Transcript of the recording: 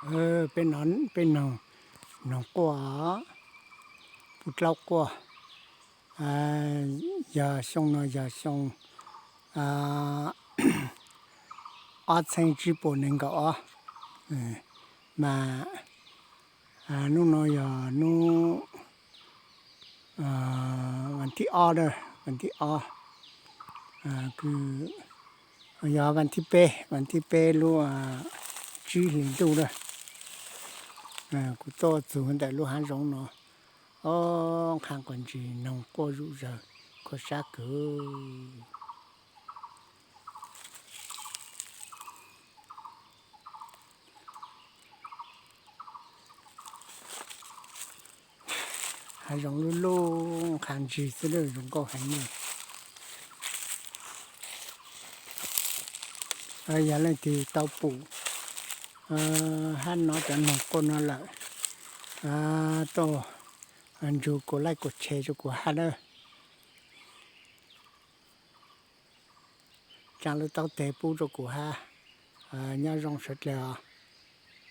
Peb no, peb noog, noog quaj, pub dlaub quaj. Yog xyoo no yog xyoo ob txheeb tsib puas nees nkaum ob, mas hnub no yog hnub vas thib ob, vas thib ob, yog vas thib peb, vas thib peb lub tsib hlis ntuj na. Kuv tuaj txug ntawm lub hav zoov no, ob nqha quas ntsis noog quaj zuj zawg, khuab sab kawg. Hav zoov lub lub nqha ntsis xwb, zoo nkauj heev ne. Yog leej twg tau pum hab no cov noog quaj no lawm, tuaj nrug kuv like kuv share rua kuv hab na. Tsaa lub taub teg pub rua kuv hab. Nyob zoo sawv dlawg os.